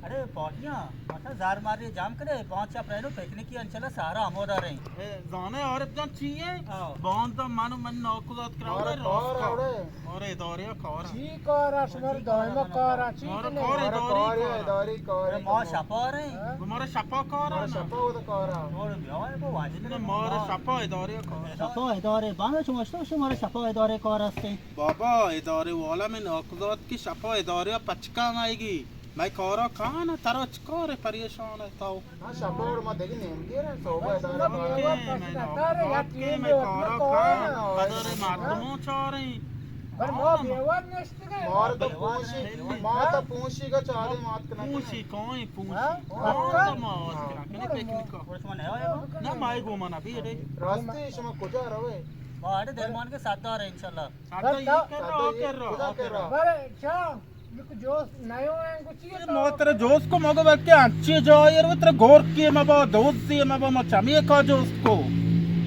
ارے پارٹیاں، مثلاً زار ماری جام کرے، پانچ چا پرینو پکنکی انشاءاللہ سارا ہمودا رہیں۔ اے، زانے عارف جان چی ہے؟ آؤ۔ باندا من و من ناکوزات کرا مارا رہے کار راست اوڑے۔ مارا ادارے کار۔ چی کار ہے؟ شمار دائما کار ہے، چی مارا کنے؟ کار مارا اداری کار ہے، کار۔ اداری کار ہے۔ ما شپا رہیں۔ ہاں؟ مارا شپا کار ہے مارا نا۔ شپا ہوتا کار ہے۔ اور بیا ہے وہ واش کرے۔ مارا ہاں۔ شپا ادارے کار ہے۔ شپا ادارے، بانا شما شتو شمارا شپا ادارے کار ہستے۔ بابا، ادارے والا میں ناکوزات کی شپا ادارے پچکان آئیگی۔ مئے کارا کان ء، ترا چ کار ء، پریشان ء تو؟ ہاں، شپ ء ما دگہ نیمگے رہے، صحب ء دارے ما۔ مئے کارا کان ء، قدر مردموں چاریں۔ بل ما بیوار نشتگے۔ مار تو پونشی، ما تو پونشی کا چارے مات کنا۔ پونشی کائیں پونشی؟ ہاں؟ کائیں تو ما آت کنا، کنے پکنک کا۔ نہ، مائے گو منا بھی اڑے۔ راستی شما کجا روے؟ ما اڑے درمان کے سردار ہے انشاءاللہ۔ سردار یہ کر رہا، کر رہا۔ بلے چا؟ یک جوست نیو انگو چی اے تو؟ ما ترا جوست کو مگو بلکہ انچی جای رو ترا گورکی مبا، دوزی مبا، ما چمی کا جوست کو۔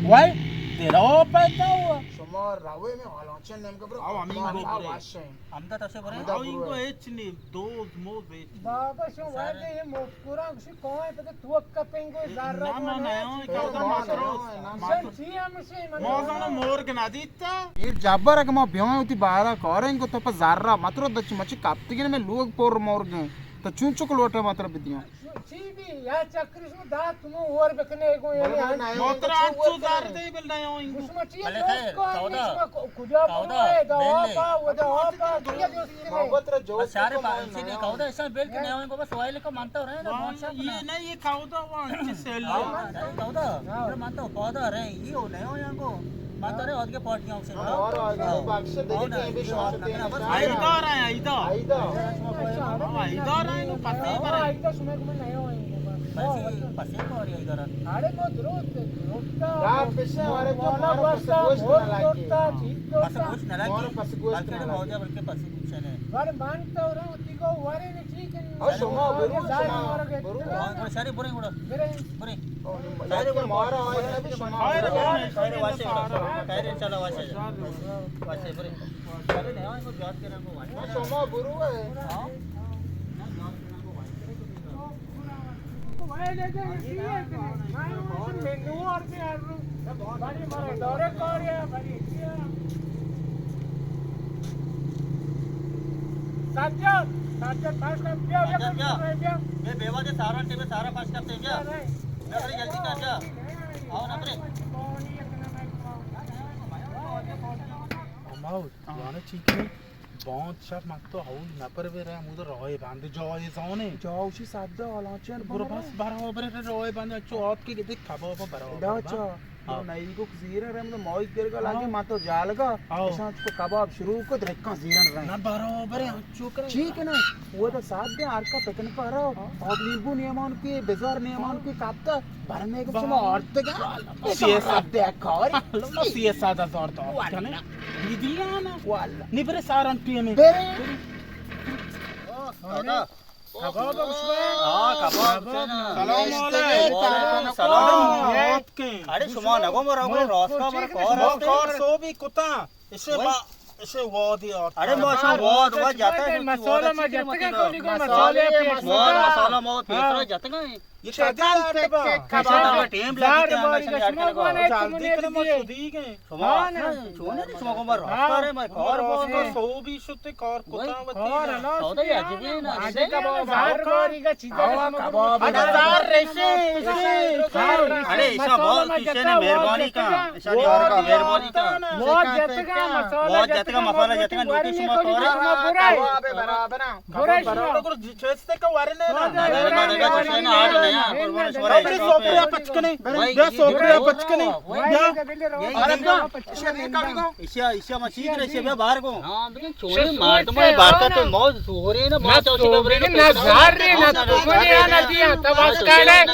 وای، تیرا پیدا ہوا۔ شما راوے میں حالانچہ نیم گبر۔ آو ہمیں ما گو برے۔ واشیں۔ ہم دا تشے برے۔ ہم دا آو برے۔ انگو ہچ نی، دوز موز ہچ نی۔ بابا شو سر۔ وردے یہ موت کورا کسی کوئے پتہ تو کپنگو زر نہ، نہ، نہ، نہ، اے کاودا ماترو، ماترو۔ چی ہم سے من موزانو مورگ نہ دیت۔ ایر جبر اگہ ما بیاں وتی بارا کاریں گو تو پہ زرا مترو دچ مچی کپتگین میں لوگ پر مرگیں۔ تو چون چک لوٹے مترو بدیاں؟ چی بھی یا چکرش میں دات تمو اور بکنے گو یعنی۔ موتر انچو زر دے بل نہ ہوئیں گو۔ بلے خیر، کاودا۔ کجا کاودا، بولے دا بیلے۔ آپا، وہ دا آپا، کیا دوست کرے؟ بس سارے پا-، چی نہیں کاودا، ایسا بیل کے نہیں ہوئیں گو، بس وائل کو مانتا رہے نا، ہاں، بادشاہ یہ نہیں، یہ کاودا، وہ انچے سیل۔ ہاں، کاودا، ہاں۔ مانتا پودا رہے، یہ ہو نہیں ہوئیں گو۔ مانتا رہے، اور کے پارٹیاں سے۔ ہاں، اور آگے بخش دے کے بھی شوق دے۔ ایدار ہے، ایدار۔ ایدار۔ ہاں، ایدار ہے، وہ پتے پر ہے۔ ایدار سمجھ میں نہیں ہوئیں گو۔ پسے، پسے کاری ای دارن۔ اڑے ما درست، درست۔ یا پسے وارے تو مارا پس گوشت نہ لگی۔ پس گوشت نہ لگی۔ مارا پس گوشت نہ لگی۔ بلکہ موجا بلکہ پس گوشت نہ۔ ور من تو رو تیگو ورے نے ٹھیک ہے۔ او شما برو، شما برو۔ ہاں، برو، ساری برے گڑا۔ برے۔ برے۔ ساری برے۔ مارا آیا بھی شما۔ خیر، خیر، واسے۔ خیر، چلو واسے۔ واسے برے۔ ساری نہیں، ہم کو جات کرنے کو واسے۔ شما برو ہے۔ ہاں۔ سجاد، سجاد، پاس کر، بیا، بیا، سجاد، بیا۔ بیا۔ بیا، بیوہ دے سارا ٹیم سارا پاس کرتے، بیا۔ بیا، بیا، جلدی کر، بیا۔ آؤ نا، بیا۔ ہماؤد، ہاں۔ جانے چی کہ بانت شپ من تو ہول نپر بہ رہے، ہمود راہ بند جائزانے۔ جاوشی سدا حالانچن برو بس برابر راہ بند، چو آت کے گدے کباب برابر۔ ادا چا، ہاں۔ نئی کو زیرہ رم تو مائی گرگا لگے، ہاں۔ من تو جالگا، ہاں۔ اشان چکو کباب شروع کو درکاں زیرن رہے۔ نہ برابر ہے، چو کرے۔ ٹھیک ہے نا، وہ تو سات دے آرکا پکنک آ رہا، ہاں۔ آب لیمبو نیمان کی، بزار نیمان کی، کاپتا، برنے کو شما آرتگا۔ واللہ، سی سات دے کاری۔ واللہ، سی سات ہزار تو۔ واللہ۔ دیدی نا؟ واللہ۔ نی برے ساران پیمے۔ برے۔ دادا۔ کباب گوشت۔ ہاں، کباب گوشت۔ سلام علیکم۔ وعلیکم سلام۔ اڑے شما نگو مرا گو راست کا مرا کار ہستے۔ کار سو بھی کتا۔ اسے ما، اسے وادی آرت۔ اڑے ما شما واد، واد جاتا ہے۔ مسالہ ما جاتا ہے، کوئی مسالہ پیش۔ مسالہ ما پیش جاتا ہے۔ یہ شیطان تے کباب ٹیم لگی تے ہم شما جلدی کرے ما سودی گئے۔ شما، ہاں، نا۔ چون ہے شما کو مر راستہ رہے، میں کار بہت سو بھی شتے کار کتا وتی۔ کار ہلاس سودا عجیبی نا۔ آج کباب ہر کاری کا چیز ہے، کباب ہزار ریشے، ریشے۔ اڑے ایشا بہت پیشے نے مہربانی کا، ایشا نے اور کا مہربانی کا۔ وہ جتگا مسالہ، وہ جتگا مسالہ، جتگا لوٹی شما کارے۔ برابر۔ برابر۔ چیستے کا ورنے نا۔ ابھی سوپریا پچکنے۔ بیا سوپریا پچکنے۔ بیا۔ ارے بیا۔ ایشیا، ایشیا ما چیز نے، ایشیا بیا باہر کو۔ ہاں، لیکن چونے مار تو میں بارتا تو موج سوہرے نا، ما تو اسے ببرے نا۔ نہ زار رے، نہ تو نے آنا دیا، تب آج کالے۔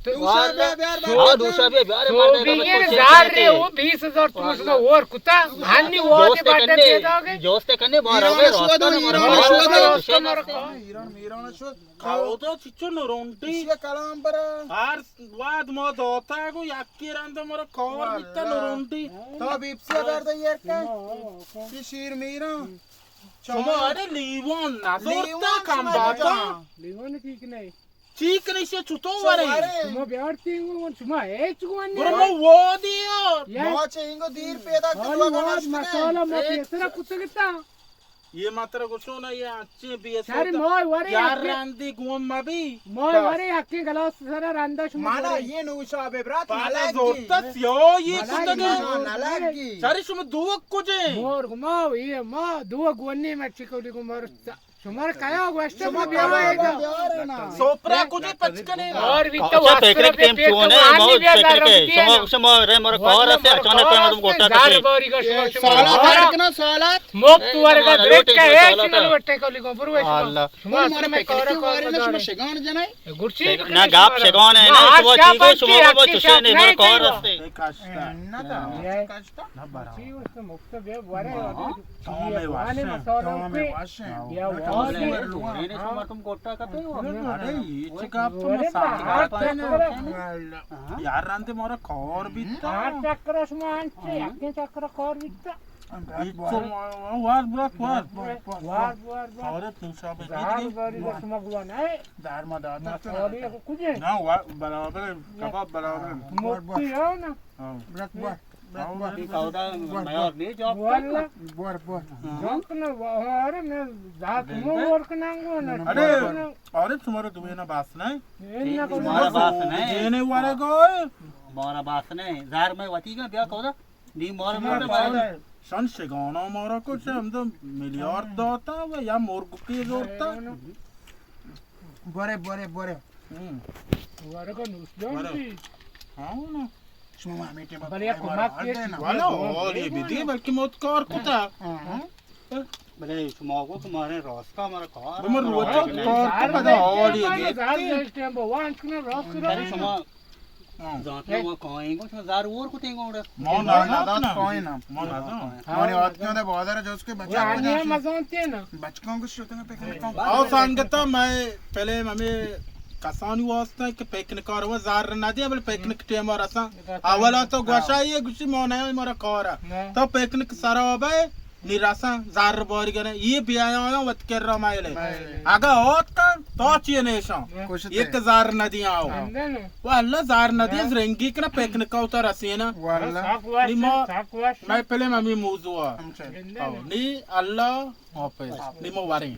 دوسرا بیا، بیا، بیا۔ ہاں، دوسرا بیا، بیا، ارے مار دے، بیا، زار رے، وہ بیس ہزار تو اس میں اور کتا، ہنی وہ دوست بڑے کنے، پیدا گئے۔ دوست کنے، بار آوے، راستہ نہ مارا۔ ایران میران شد۔ کاودا چچو نرونڈی۔ ایشی کلام برا۔ ہر واد ما داتا گو یکی رند مرا کار بیتا نرونڈی۔ تا بیپسی بردے یار کن۔ یہ شیر میران۔ شما ارے لیوان نزورتا لیوان کم شما باتا. جان. لیوان ٹھیک نہیں. ٹھیک نہیں سے چطور ورے؟ ورے. شما بیارتی ہو، شما ہیچ گون برو نہیں. ما وادی یار. ما چه اینگو دیر پیدا حال کلوا واد گناشتنے. مسالا ما اے پیسرا کتگتا. یہ ماترا گوشو نا، یہ اچے بی ایس شاری او ما ورے یار اچے. رندی گون ما بی. ما بس. ورے اکے گلاس سرا رندا شما مانا ورے. یہ نوشا بے برات پالا نلگی. زورتا سیو یہ ملگی کتگی. نا، نلگی. شاری شما دو کجے؟ مور ما یہ ما دو گونی میں چکولی کو مور. شمار کیا گوشت؟ شما بیا کیا ایگا. بیارے نا. سوپرا کجے پچ کنے؟ اور بھی تو اچھا، واسطے پکنک ٹیم پہ چون ہے، تو آنی بیا پکنک ہے. شما، شما رے مارا کار است، اچانک تم گوٹا کتے. سالات ہے کہ نا، سالات؟ مفت ورگا روٹی بریک کا ہے، سالات ہے. سنگل وٹے کو لگو، برو شما. اللہ. شما مارا پکنک کارا کار بارے نا، شما شگان جنائے. گرچی نہ گپ شگان ہے، نہ شما چیزو، شما با چوشے نے مارا کار است. نہ دا. نہ برا. چی اس مفت بیا ورے. تمام واشن، تمام واشن. یا واشن. مردم گوٹا کتے ہو. ارے، یہ چی گپ تو مسافر. یار رندے مارا کار بیتا. ہر چکر شما انچے، یکیں چکر کار بیتا. وار، برات، وار. وار، وار، وار. ارے، تو شابه دیدی. باری شما گوا نه. دار ما داتا. ساری کجے؟ نه، برابر، کباب برابر. مفتی ہو نا. برات، وار. این سودا میار نی جاب کن. Bore, bore. جاب کن، ارے، میں ذات مو ور کناں گو نا. ارے، ارے، تمہارا دوینا باس نہیں؟ تمہارا باس نہیں. دینے والے کو. مارا باس نہیں. زار میں وتی کا بیا کودا. نی مارا مارا باس. شن شگانا مارا کچھ ہم تو میلیارد داتا و یا مرگ کی زورتا. بورے، بورے، بورے. ورگا نوش جان بی. ہاں نا. شما ہمیں ٹیم بلے یک کمک کے والا حالی بدی، بلکہ موت کار کتا. بلے شما کو تمہارے راستا ہمارا کار. بمر روچا کار تو پدا حالی دے. زار دے ٹیم بوان کنا راست کرا. شما زانتے ہو کائیں گو، شما زار ور کتے گو. ما نہ زانت کائیں نا. ما نہ زانت. مانی آتکاں دے بازار جوز کے بچا. مزانتے نا. بچکاں کو شتنا پکنک. او سنگتا، میں پہلے ہمیں کسانی واسطہ کہ پکنک کار و زار نہ دیا، بل پکنک ٹیم اور اساں. اولا تو گوشا یہ گوشی ما نہ مارا کار. تو پکنک سرا بے نی رساں زر باری گنے، یہ بیا آیا وت کر را مائلے. اگا آتکاں تو چی نیشاں. یہ کہ زر نہ دیا او. واللہ زار نہ دیا، زرنگی کنا پکنک او تو رسینا. واللہ. نی ما، میں پہلے ہمیں موضوع. نی اللہ حافظ. نی ما وریں.